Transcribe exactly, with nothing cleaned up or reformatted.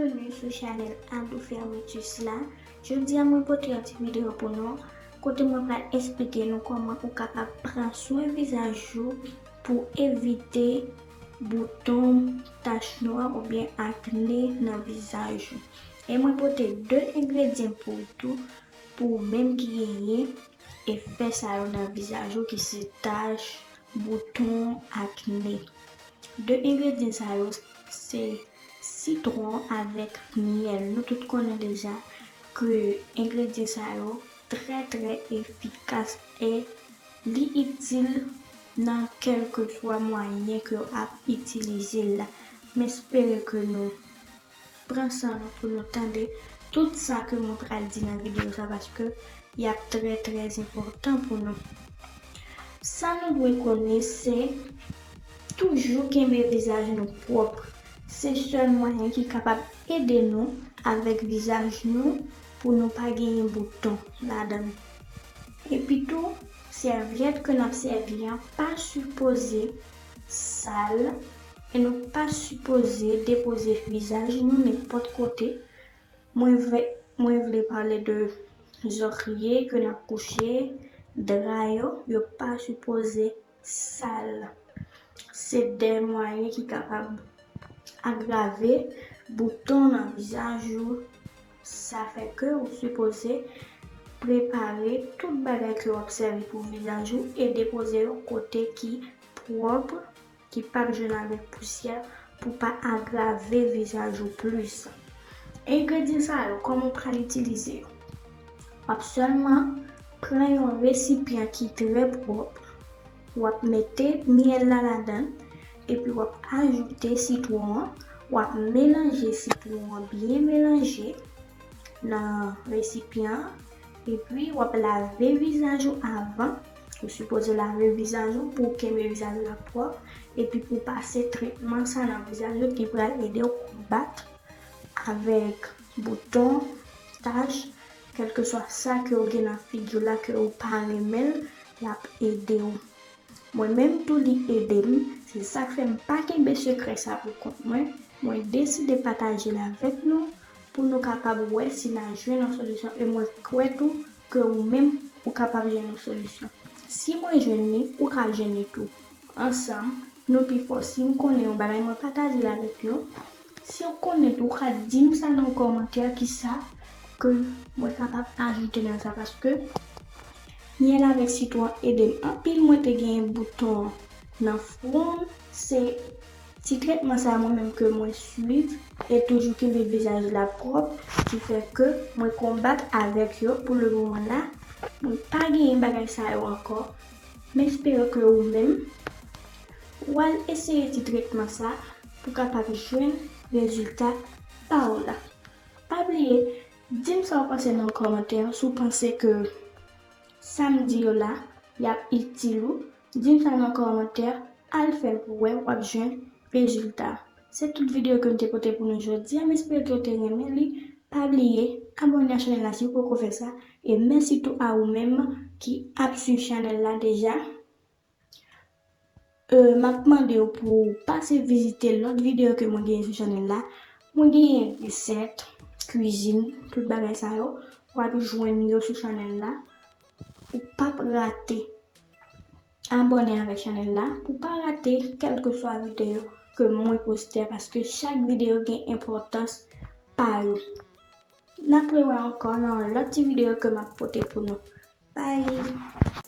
Byenveni sou chanèl Adou Fermitus la. Jodi a mwen pote yon ti videyo pou nou, kote mwen pral esplike nou kòman ou kapab pran swen vizaj ou pou evite bouton, tach nwa oubyen akne nan vizaj ou. E mwen pote de engredyan pou ou tou, pou ou menm ki genyen efè sa yo nan vizaj ou, ki se tach, bouton, akne. De engredyan sa yo se sitwon avèk myèl. Nou tout konnen deja ke engredyan sa yo trè, trè efikas e li itil nan kèlkeswa mwayen ke w ap itilize l la. M espere ke nou pran san nou pou nou tande tout sa ke mwen pral di nan videyo sa, paske y ap trè, trè enpòtan pou nou. Sa nou dwe konnen, se toujou kenbe vizaj nou pwòp. Se sèl mwayen ki kapab ede nou avèk vizaj nou pou nou pa genyen bouton ladan l. Epi tou, sèvyèt ke n ap sèvi an pa sipoze sal e nou pa sipoze depoze vizaj nou nenpòt kote. Mwen vle, mwen vle pale de zòrye ke n ap kouche, dra yo, yo pa sipoze sal. Se de mwayen ki kapab agrave bouton nan vizaj ou. Sa fè ke ou sipoze prepare tout bagay ke w ap sèvi pou vizaj ou e depoze yo kote ki pwòp, ki p ap jwenn avèk pousyè, pou pa agrave vizaj ou plis. Engredyan sa yo, kòman w pral itilize yo? W ap sèlman pran yon resipyan ki trè pwòp, w ap mete myèl la ladan l, epi w ap ajoute sitwon an, w ap melanje sitwon an byen melanje nan resipyan an, epi w ap lave vizaj ou avan. Ou sipoze lave vizaj ou pou w kenbe vizaj la pwòp, epi pou w pase tretman sa nan vizaj ou ki pral ede w konbat avèk bouton, tach, kèlkeswa sa ke w gen nan figi w la ke w pa renmen l, l ap ede w. Mwen menm tou li ede m, se sa k fè m pa kenbe sekrè sa pou kont mwen, mwen deside pataje l avèk nou pou nou kapab wè si n a jwenn yon solisyon e mwen kwè tou ke ou menm ou kapab jwenn yon solisyon. Si mwen jwenn li, ou ka jwenn li tou. Ansanm, nou pi fò. Si m konnen yon bagay, mwen pataje l avèk yo. Si w konnen tou, ou ka di m sa nan kòmantè, kisa ke mwen kapab ajoute nan sa, paske myèl avèk sitwon ede m anpil. Mwen te gen bouton nan fwon m, se ti tretman sa mwen menm ke mwen swiv e toujou kenbe vizaj la pwòp, ki fè ke mwen konbat avèk yo pou le moman la. Mwen pa genyen bagay sa yo ankò. M espere ke ou menm, w al eseye ti tretman sa pou kapab jwenn rezilta pa w la. Pa bliye, di m sa w panse nan kòmantè, si w panse ke sa m di yo la, y ap itil ou, di m sa nan kòmantè, al fè l pou wè w ap jwenn rezilta. Se tout videyo ke m te pote pou nou jodi a, m espere ke w te renmen li. Pa bliye, abòne a chanèl la si w poko fè sa, e mèsi tou a ou menm ki ap swiv chanèl la deja. Euh, m ap mande w pou w pase vizite lòt videyo ke mwen genyen sou chanèl la. Mwen genyen resèt, kwizin, tout bagay sa yo. W ap jwenn yo sou chanèl la. Ou p ap rate. Abòne avèk chanèl la pou w pa rate kèlkeswa videyo ke mwen poste a, paske chak videyo gen enpòtans pa yo. N ap rewè ankò nan yon lòt ti videyo ke m ap pote pou nou. Bye!